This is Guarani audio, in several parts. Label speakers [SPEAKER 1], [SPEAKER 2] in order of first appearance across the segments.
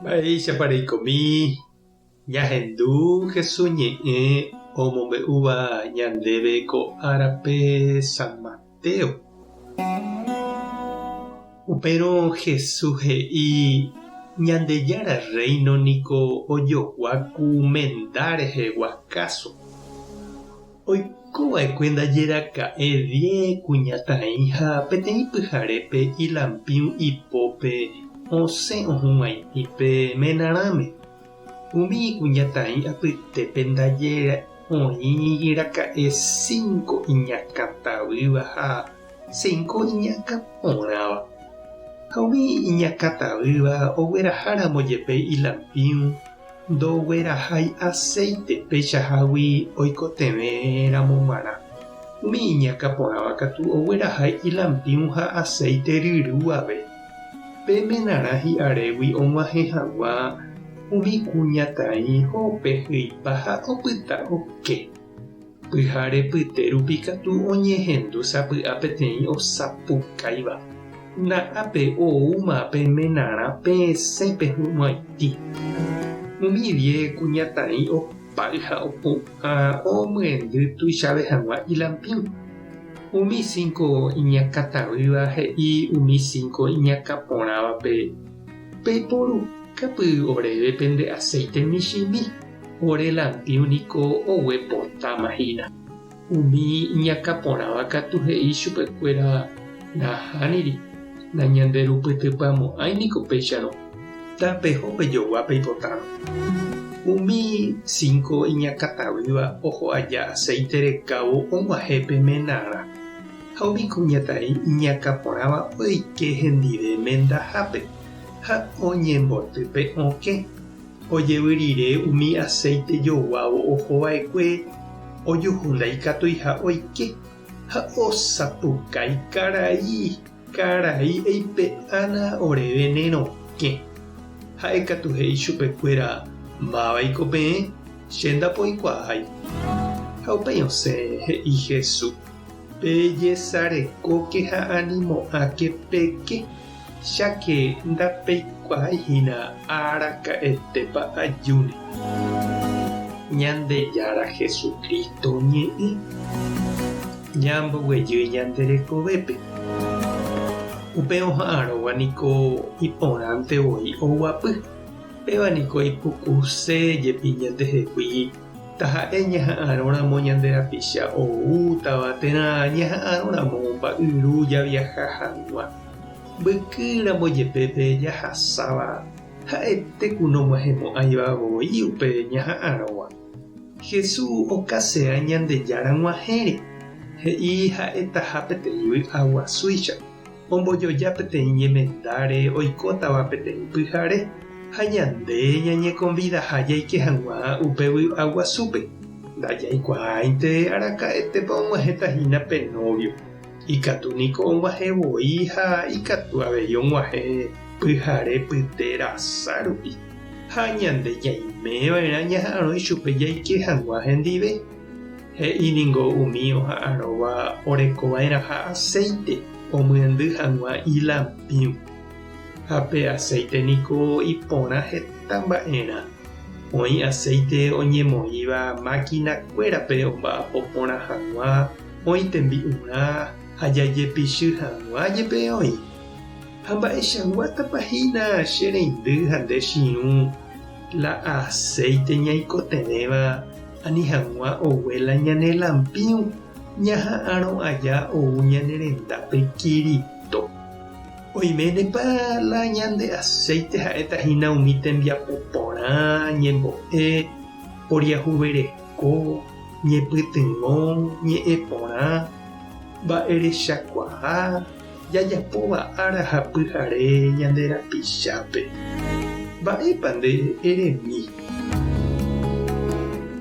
[SPEAKER 1] Mba'éichapa reikomi ñahendu Jesús ñe'ẽ omombe'úva ñandéve ko árape San Mateo? Upérõ Jesús he'i, Ñandejára Rréino niko ojogua ku menda rehegua káso. Oiko va'ekue ndaje raka'e die kuñataĩ ha peteĩ pyharépe ilampĩu ipópe osẽ ohug̃uaitĩ pe menarãme. Umi kuñataĩ apytépe ndaje oĩ raka'e cinco iñakãtavýva ha cinco iñakãporãva. Ha umi iñakãtavýva ogueraháramo jepe ilampĩu Ndoguerahái aséite peichahágui oikotevẽ ramo g̃uarã. Umi iñakã porãva katu oguerahái ilampĩu ha aséite ryru ave. Pe menarã hi'arégui og̃uahẽ hag̃ua umi kuñataĩ hopehyipa ha opyta oke. Pyhare pyte rupi katu oñehendu sapy'a peteĩ osapukáiva, Na'ápe oúma pe menarã pesẽ pehug̃uaitĩ. Umi die kuñataĩ opáy ha opu'ã omyendy tuichave hag̃ua ilampĩu. Umi cinco iñakãtavýva he'i umi cinco iñakãporãvape, Peiporukapy oréve pende aceite michĩmi. Ore lampĩu niko ogue potáma hína. Umi iñakã porãva katu he'i chupekuéra, Nahániri, nañanderupytypamo'ãi niko péicharõ, tapeho pejogua peipotárõ. Umi cinco iñakãtavýva oho aja aceite rekávo og̃uahẽ pe menarã, ha umi kuñataĩ iñakã porãva oike hendive mendahápe ha oñemboty pe okẽ. Ojevy rire umi aséite joguávo oho va'ekue ojuhu ndaikatuiha oike ha osapukái karai, karai eipe'ána oréve ne rokẽ. Ha'e katu he'i chupekuéra, Mávaiko peẽ, che ndapoikuaái. Ha upéi osẽ he'i Jesús, Pejesarekóke ha animo'ãke peke. Cháke ndapeikuaái hína araka'etépa ajúne. Ñandejára Jesucristo ñe'ẽ ñamboguejy ñande rekovépe. Upe oha'arõva niko iporãnte voi oguapy, péva niko ipukuse jepi ñandehegui taha'e ñaha'arõramo ñande rapicha oútava térã ñaha'arõramo mba'yru javiaha hag̃ua. Mbykýramo jepe pe jahasáva ha'ete ku nog̃uahẽmo'ãiva voi upe ñaha'arõva. Jesús okasea Ñandejára g̃uahẽre, he'i ha'etaha peteĩ vy'a guasúicha, ombojoja peteĩ ñemendáre oikótava peteĩ pyhare, ha ñande ñañekonvidaha jaike hag̃ua upe vy'a guasúpe. Ndajaikuaáinte araka'etépa og̃uahẽta hína pe nóvio. Ikatu niko og̃uahẽ voi ha ikatu avei og̃uahẽ pyhare pyte rasa rupi, ha ñande ñaime va'erã ñaha'arõ ichupe jaike hag̃ua hendive. He'i ningo umi oha'arõva oreko va'erãha aséite omyendy hag̃ua ilampĩu. Ha pe aséite niko iporã heta mba'erã. Oĩ aséite oñemoĩva mákina-kuérape omba'apo porã hag̃ua Oĩ tembi'urã ha jajepichy hag̃ua jepe oĩ. Ha mba'eichaguátapa hína che reindy ha nde chi'ũ la aséite ñaikotevẽva ani hag̃ua ogue la ñane lampĩu ñaha'arõ aja ou ñane rendápe Kirito. Oiménepa la ñande aséite ha'éta hína umi tembiapo porã, ñembo'e, poriahuvereko, ñepytyvõ, ñe'ẽ porã, mba'erechakuaa, jajapóva ára ha pyhare ñande rapichápe. Mba'épa nde eremi?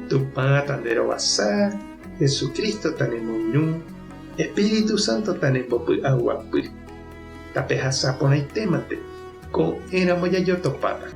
[SPEAKER 1] Tupã tanderovasa, Jesucristo tanemoirũ, Espíritu Santo tanembopy'aguapy. Tapehasa porãitémante, ko'ẽramo jajotopáta.